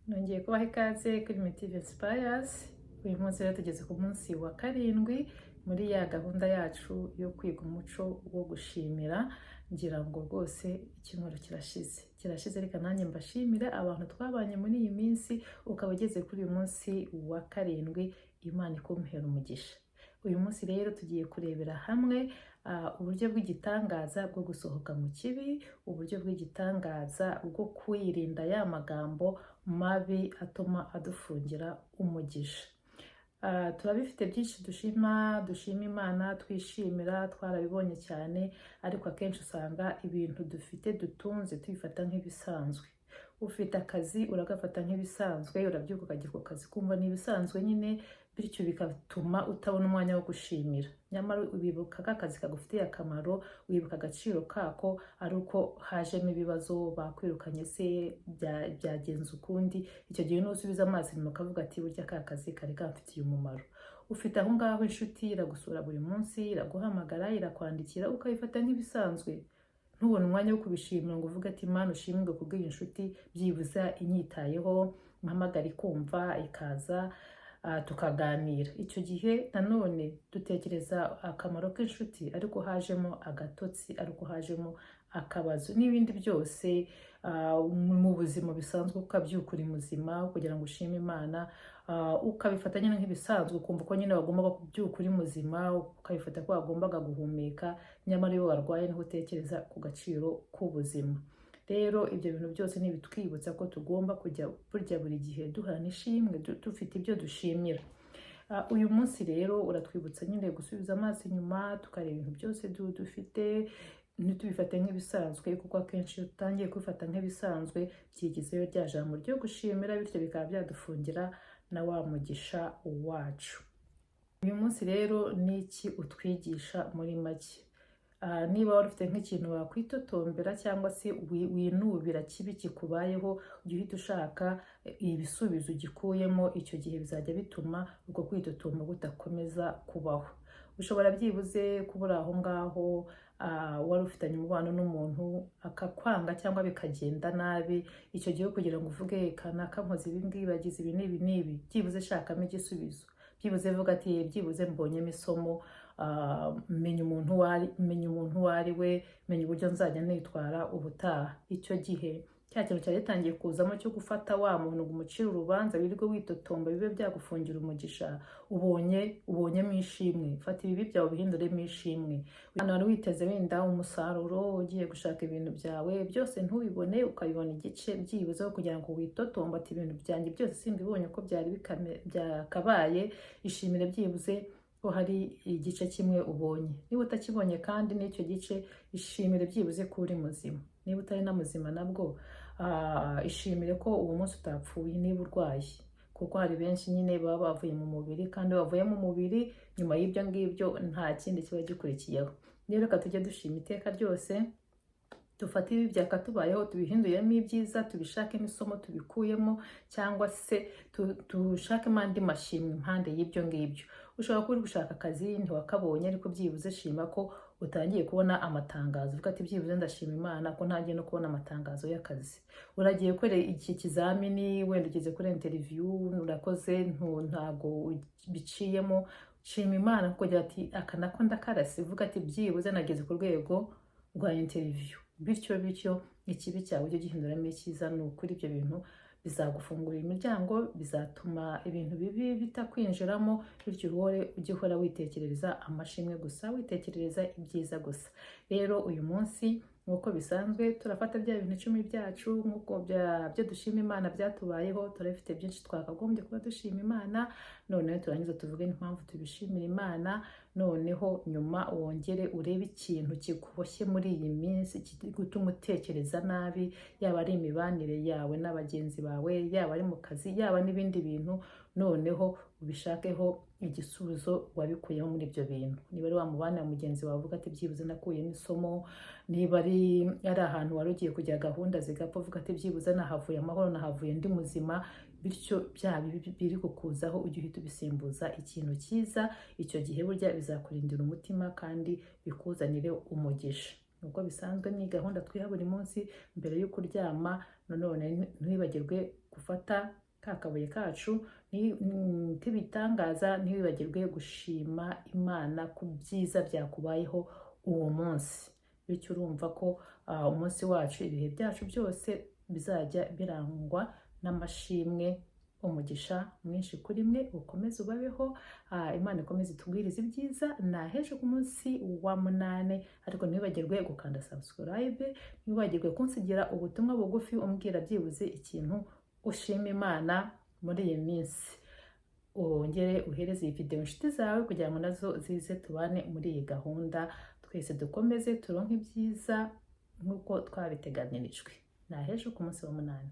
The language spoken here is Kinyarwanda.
Nongeye kubaha ikaze kuri Mitive Inspires. Uyu munsi rero tugeze ku munsi wa 7 muri ya gahunda yacu yo kwiga umuco wo gushimira. Ngira ngo rwose icyumweru kirashize, kirashize. Reka nanjye mbashimire abantu twabanye muri iyi minsi, ukaba ugeze kuri uyu munsi wa 7. Imana ikumpera umugisha. Uyu munsi rero tugiye kurebera hamwe uburyo bw'igitangaza bwo gusohoka mu kibi, uburyo bw'igitangaza bwo kwirinda ya magambo mabi atuma adufungira umugisha. Turabifite byinshi dushima, dushima Imana, twishimira, twarabibonye cyane, ariko akenshi usanga ibintu dufite, dutunze, tubifata nk'ibisanzwe. Ufite akazi, uragafata nk'ibisanzwe, urabyuka ukajya ku kazi, kumva ni ibisanzwe nyine, bityo bigatuma utabona umwanya wo gushimira. Nyamara wibuka ko akazi kagufitiye akamaro, wibuka agaciro kako ari uko hajemo ibibazo, bakwirukanye se, byagenze ukundi. Icyo gihe nusubiza amaso inyuma ukavuga ati: "Burya ka kazi kari kamfitiye umumaro." Ufite aho ngaho inshuti iragusura buri munsi, iraguhamagara, irakwandikira, ukabifata nk'ibisanzwe, ntubone umwanya wo kubishimira ngo uvuge ati: "Imana ushimirwe kubw'iyi nshuti, byibuze inyitayeho, mpamagara ikumva, ikaza tukaganira." Icyo gihe nanone dutekereza akamaro k'inshuti ariko hajemo agatotsi, ariko hajemo akabazo n'ibindi byose mu buzima bisanzwe. Ukabyuka uri muzima kugira ngo ushime Imana, ukabifata nyine nk'ibisanzwe, ukumva ko nyine wagombaga kubyuka uri muzima, ukabifata ko wagombaga guhumeka. Nyamara iyo warwaye niho utekereza ku gaciro k'ubuzima. Rero ibyo bintu byose ni ibitwibutsa ko tugomba kujya burya buri gihe duhana ishimwe, dufite ibyo dushimira. Uyu munsi rero uratwibutsa nyine gusubiza amaso inyuma, tukareba ibintu byose dufite, ntitubifate nk'ibisanzwe, kuko akenshi iyo utangiye kubifata nk'ibisanzwe byigizeyo rya jambo ryo gushimira, bityo bikaba byadufungira na wa mugisha wacu. Uyu munsi rero ni iki utwigisha muri make? Niba wari ufite nk'ikintu wakwitotombera cyangwa se winubira kibi kikubayeho, ujye uhita ushaka ibisubizo ugikuyemo. Icyo gihe bizajya bituma uko kwitotomba kudakomeza kubaho. Ushobora byibuze kubura aho ngaho, wari ufitanye umubano n'umuntu akakwanga cyangwa bikagenda nabi. Icyo gihe kugira ngo uvuge kanaka nkoze ibi ngibi, bagize ibi n'ibi n'ibi, byibuze shakamo igisubizo, byibuze vuga ati: "Byibuze mbonyemo isomo, menya umuntu uwo ari we, menya uburyo nzajya nitwara ubutaha." Icyo gihe cya kintu cyari gitangiye kuzamo cyo gufata wa muntu ngo umucire urubanza, wirirwe witotomba, bibe byagufungira umugisha, ubonyemo ishimwe. Fata ibibi byawe ubihinduremo ishimwe. Hano wari witeze wenda umusaruro, ugiye gushaka ibintu byawe byose ntubibone, ukabibona igice, byibuze kugira ngo witotomba ati: "Ibintu byanjye byose simbibonye uko byari byakabaye." Ishimire byibuze ko hari igice kimwe ubonye. Niba utakibonye kandi n'icyo gice, ishimire byibuze ko uri muzima. Niba utari na muzima nabwo, ishimire ko uwo munsi utapfuye niba urwaye, kuko hari benshi nyine baba bavuye mu mubiri, kandi bavuye mu mubiri nyuma y'ibyo ngibyo nta kindi kiba gikurikiyeho. Rero reka tujye dushima iteka ryose, dufate ibi byakatubayeho tubihinduremo ibyiza, tubishakemo isomo tubikuyemo, cyangwa se dushakemo andi mashimwe impande y'ibyo ngibyo. Ushobora kuba uri gushaka akazi ntiwakabonye, ariko byibuze shima ko utangiye kubona amatangazo, uvuga ati: "Byibuze ndashima Imana ko ntangiye no kubona amatangazo y'akazi." Uragiye gukora iki kizamini, wenda ugeze kuri interview, urakoze, ntago biciyemo. Shima Imana kugira ati: "Aka nako ndakarase." Uvuga ati: "Byibuze nageze ku rwego rwa interview." Bityo bityo ikibi cyawe ujye ugihinduramo icyiza. Ni ukuri ibyo bintu bizagufungurira imiryango, bizatuma ibintu bibi bitakwinjiramo, bityo uhore ujye uhora witekerereza amashimwe gusa, witekerereza ibyiza gusa. Rero uyu munsi nk'uko bisanzwe turafata bya bintu 10 byacu nk'uko byo dushima Imana byatubayeho. Turabifite byinshi twakagombye kuba dushima Imana. Noneho turangiza tuvuge n'impamvu tubishimira Imana. Noneho nyuma wongere urebe ikintu kikuboshye muri iyi minsi, kiri gutuma utekereza nabi, yaba ari imibanire yawe n'abagenzi bawe, yaba ari mu kazi, yaba n'ibindi bintu. Noneho ubishakeho igisubizo wabikuyemo muri ibyo bintu. Niba ari wa mubana mugenzi wawe, uvuga ati: "Byibuze nakuyemo isomo." Niba ari ahantu wari ugiye kujya gahunda zigapfa, uvuga ati: "Byibuze nahavuye amahoro, nahavuye ndi muzima." Bityo bya bibi biri kukuzaho ujye uhita ubisimbuza ikintu cyiza. Icyo gihe burya bizakurindira umutima kandi bikuzanire umugisha. Nubwo bisanzwe ni gahunda twiha buri munsi mbere yo kuryama. Nanone ntiwibagirwe gufata ka kabuye kacu k'ibitangaza, ntiwibagirwe gushima Imana ku byiza byakubayeho uwo munsi. Bityo urumva ko umunsi wacu, ibihe byacu byose bizajya birangwa n'amashimwe. Umugisha mwinshi kuri mwe, ukomeze ubabeho. Imana ikomeze itugwirize ibyiza. Naheje ku munsi wa munane, ariko ntiwibagirwe gukanda subscribe, ntiwibagirwe kunsigira ubutumwa bugufi umbwira byibuze ikintu ushima Imana muri iyi minsi. Wongere uhereze iyi video inshuti zawe kugira ngo nazo zize tubane muri iyi gahunda, twese dukomeze turonke ibyiza nk'uko twabiteganirijwe. Naheje ku munsi wa munani.